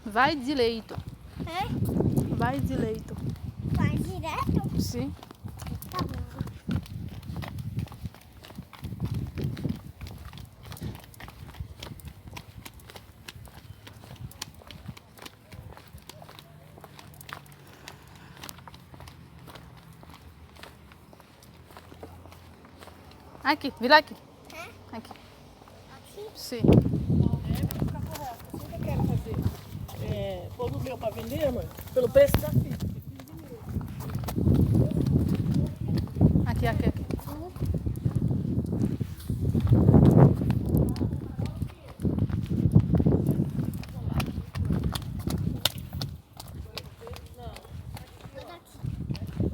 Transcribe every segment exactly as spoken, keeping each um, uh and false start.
Vai direito. Hã? Vai direito. Vai direto? Sim. Tá bom. Aqui, vira aqui. Hã? Aqui. Aqui? Sim. É, pôr no meu pra vender, mãe? Pelo preço tá aqui. Aqui, aqui, aqui.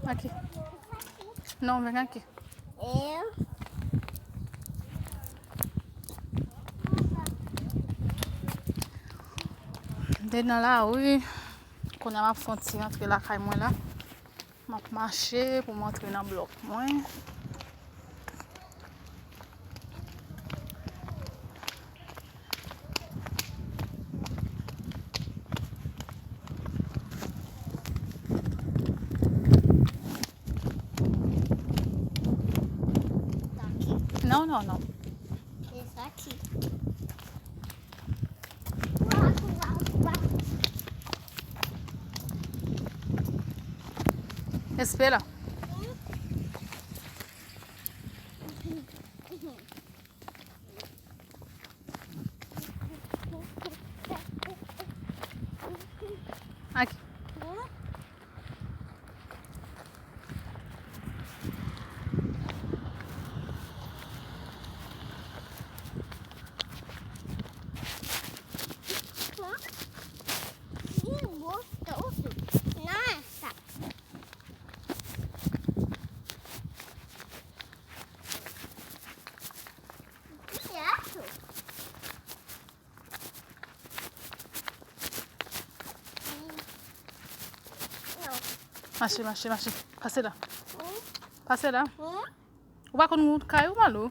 Aqui. Não, vem aqui. Eu? M te nan lari, kounye a m ap fè yon ti rantre lakay mwen la. M ap mache pou m antre nan blòk mwen. Não, não, não. Esse aqui. Espera. Aqui. Mache, mache, mache. Pase la. Pase la. Ou pa konn wout kay ou, Malo?